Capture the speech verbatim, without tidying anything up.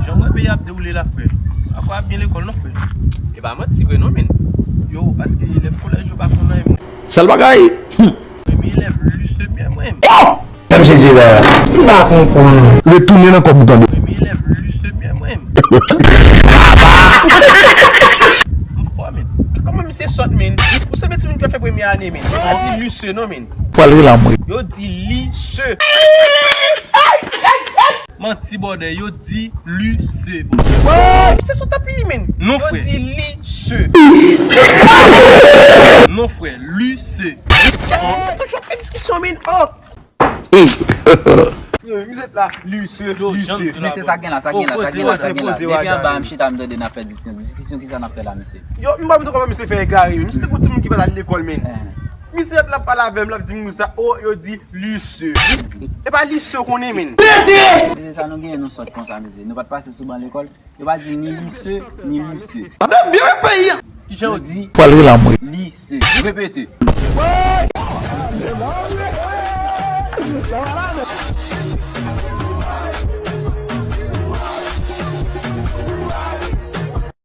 Jan w wè peyi ap dewoule la, frè. Pako ap gen lekòl non, frè. E pa manti vre non, men. Yo, paske elèv kolèj yo pa konn anyen, men. Sèl bagay. Mwen renmen elèv lise byen, mwen. Oh! Menm se di la. M pa konprann. Retounen nan kòb ou tande. Mwen renmen elèv lise byen, mwen. M fò, men. Kòman misye sòt, men? Ou se men timoun ki fè premye ane, men. Yo pa di lise non, men. Pral rele mwen. Yo di lise. Manti bòdè, yo di lise. Misye sòt ap li, men. Non, frè. Yo di lise. Non, frè, lise. Misye toujou ap fè diskisyon, men. Oh. Yo, misye la, lise, lise. Mesye, sa gen la, sa gen la, sa gen la, sa gen la. Depi anba a, m chita, m tande n ap fè diskisyon. Diskisyon kisa n ap fè la, mesye? Yo, m pa konn kòman misye fè egare, men. Misye te gon timoun ki pa t al lekòl, men. Misye la pale avè m, l ap di m sa, oh, yo di lise. E pa lise w konnen, men. Mesye, sa nou genyen, nou sòt konsa, mesye. Nou pa t pase sou ban lekòl. Yo pa di ni lise, ni lise. Ap byen peyi a. Kijan yo di? Pral rele mwen. Lise. Repete.